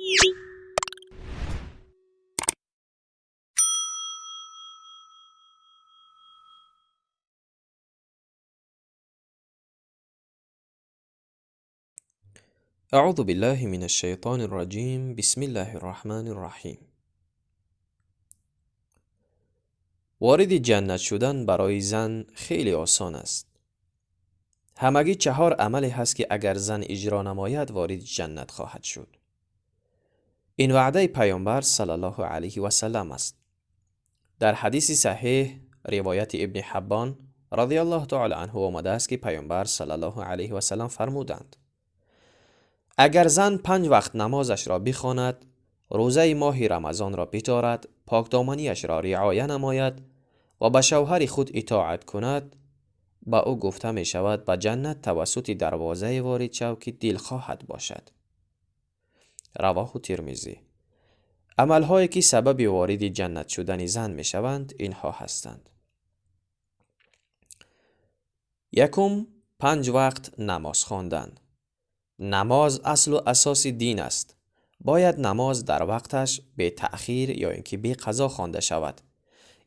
اعوذ بالله من الشیطان الرجیم. بسم الله الرحمن الرحیم. وارد جنت شدن برای زن خیلی آسان است. همگی 4 عملی هست که اگر زن اجرا نماید وارد جنت خواهد شد. این وعده پیامبر صلی الله علیه و سلم است. در حدیث صحیح روایت ابن حبان رضی الله تعالی عنه آمده است که پیامبر صلی الله علیه و سلم فرمودند: اگر زن 5 وقت نمازش را بخواند، روزه ماه رمضان را بدارد، پاکدامنیش را رعایت نماید و به شوهر خود اطاعت کند، به او گفته می شود به جنت توسط دروازه وارد شو که دلخواهت باشد. رواه ترمذی. عملهایی که سبب وارد جنت شدن زن می شوند اینها هستند: یکم، 5 وقت نماز خواندن. نماز اصل و اساس دین است. باید نماز در وقتش به تأخیر یا اینکه به قضا خوانده شود.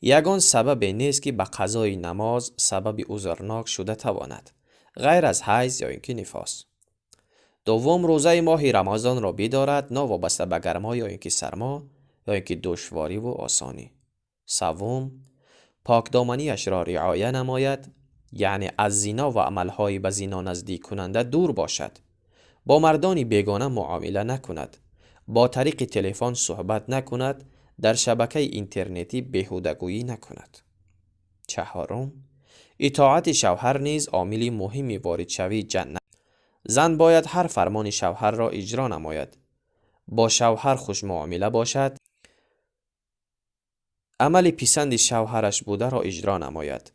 یگان سبب نیست که به قضای نماز سبب عذرناک شده تواند، غیر از حیض یا اینکه نفاس. دوم، روزه ماه رمضان را بدارد، نه وابسته به گرما یا اینکه سرما یا اینکه دشواری و آسانی. سوم، پاکدامنیش را رعایت نماید، یعنی از زنا و عملهای به زنا نزدیک کننده دور باشد. با مردان بیگانه معامله نکند، با طریق تلفن صحبت نکند، در شبکه اینترنتی بیهودگویی نکند. چهارم، اطاعت شوهر نیز عامل مهمی وارد شوی جنت. زن باید هر فرمان شوهر را اجرا نماید، با شوهر خوش معامله باشد، عمل پسند شوهرش بوده را اجرا نماید.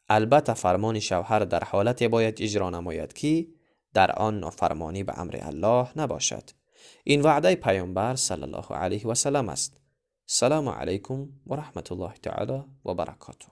البته فرمان شوهر در حالت باید اجرا نماید که در آن نافرمانی به امر الله نباشد. این وعده پیامبر صلی الله علیه و سلم است. سلام علیکم و رحمت الله تعالی و برکاته.